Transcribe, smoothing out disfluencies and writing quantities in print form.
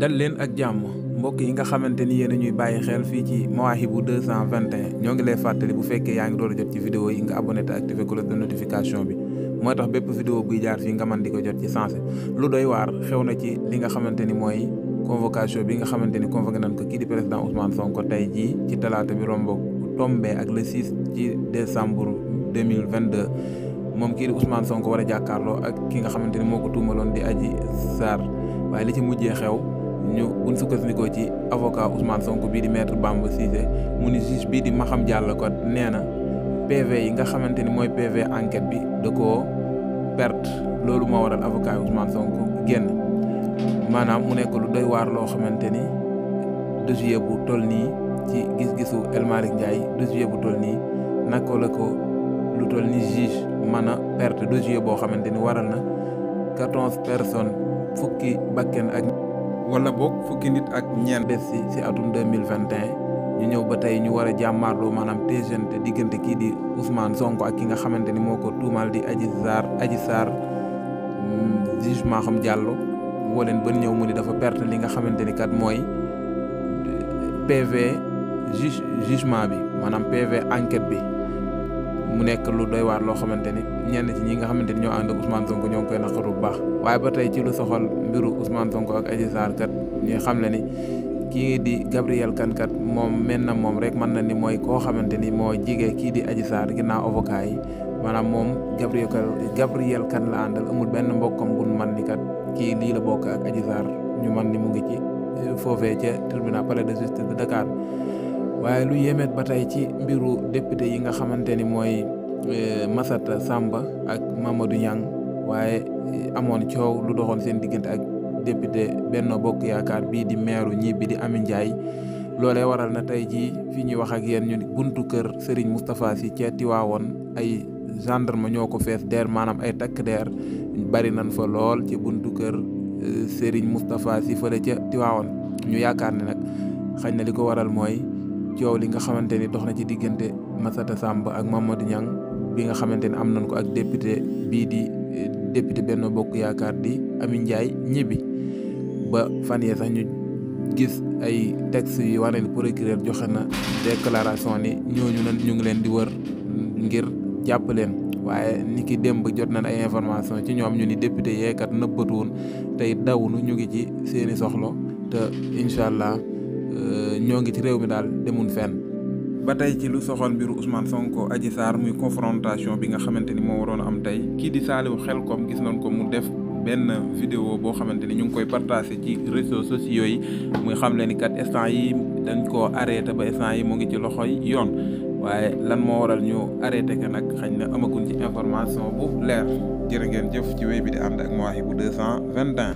dal leen ak jàmm mbokk yi nga xamante ni yéen a ñuy bàyyi xel fii ci Mawahibou 221 ñoo ngi lay fàttali bu fekkee yaa ngi door a jot ci vidéo yi nga abonné te activé cloche de notification bi mooy tax bépp vidéo buy jaar fii nga mën di ko jot ci sensé lu doy waar xew na ci li nga xamante ni mooy convocation bi nga xamante ni convoqué nañ ko kii di président Ousmane Sonko tey jii ci talaata bi rombo tombé ak le 6 ci décembre 2022 moom kii di Ousmane Sonko war a jàkkaarloo ak ki nga xamante ni moo ko tuumaloon di Adji Sarr waaye li ci mujjee xew buñ sukkandikoo ci avocat Ousmane Sonko bii di maître Bamba Cissé mu ni juge bii di Maham Diallo ko nee na PV yi nga xamante ni mooy PV enquête bi da koo perte loolu moo waral avocat yi Ousmane Sonko génn maanaam mu nekk lu doy waar loo xamante ni dossier bu toll nii ci gis-gisu El Malick Ndiaye dossier bu toll nii naka la ko lu toll ni juge mën a perte dossier boo xamante ni waral na 14 personnes fukki bakken ak wala boog fukki nit ak ñeent des si atum 2021 ñu ñëw ba tey ñu war a jàmmaarloo maanaam téegante diggante kii di Ousmane Sonko ak ki nga xamante ni moo ko tuumal di Adji Sarr juge Maham Diallo woo leen ba ñëw mu ni dafa perte li nga xamante ni kat mooy PV jugement bi maanaam PV enquête bi mu nekk lu doy waar loo xamante ni ñenn ci ñi nga xamante ni ñoo ànd ak Ousmane Sonko ñoo ngi koy naqaru bu baax waaye ba tey ci lu soxal mbiru Ousmane Sonko ak Adji Sarr kat ñuy xam le ni kii di Gabriel Kane kat moom mel na moom rek mën na ni mooy koo xamante ni moo jige kii di Adji Sarr ginnaaw avocat yi maanaam moom Gabriel Kane la àndal amul benn mbokkam bu man ni kat kii lii la bokk ak Adji Sarr ñu man ni mu ngi ci foofee ca tribunal palais de justice de Dakar waaye lu yéemeet ba tey ci mbiru député yi nga xamante ni mooy Massata Samba ak Mamadou Niang waaye amoon coow lu doxoon seen diggante ak député Benno Bokk Yaakaar bii di meeru ñibbi di Amy Ndiaye loolee waral na tey jii fi ñuy wax ak yéen ñu buntu kër Serigne Moustapha Sy ca Tiwaawoon ay gendarme ñoo ko fees der maanaam ay takk der bari nañ fa lool ci buntu kër Serigne Moustapha Sy fële ca Tiwaawoon ñu yaakaar ne nag xañ na li ko waral mooy coow li nga xamante ni dox na ci diggante Massata Samba ak Mamadou Niang bi nga xamante ni am nañ ko ak député bii di député Benno Bokk Yaakaar di Amy Ndiaye ñibbi ba fan yee sax ñu gis ay textes yu wane ni procureur joxe na déclaration ni ñooñu ñu ngi leen di wër ngir jàpp leen waaye ni ki démb jot nañ ay information ci ñoom ñu ni député yeekat nëbbatuwun tey dawunu ñu ngi ci seeni soxlo te incha allah ñoo ngi ci réew mi daal demun fenn ba tey ci lu soxal mbiru Ousmane Sonko Adji Sarr muy confrontation bi nga xamante ni moo waroon am tey kii di Saliou Xelkom gis nañ ko mu def benn vidéo boo xamante ni ñu ngi koy partagé ci réseaux sociaux yi muy xam le ni kat instant yi dañ koo arrêté ba instant yi mu ngi ci loxoy yoon waaye lan moo waral ñu arrêté ka nag xañ na amaguñ ci information bu leer jërë ngeen jëf ci wéy bi di ànd ak Mawahibou 221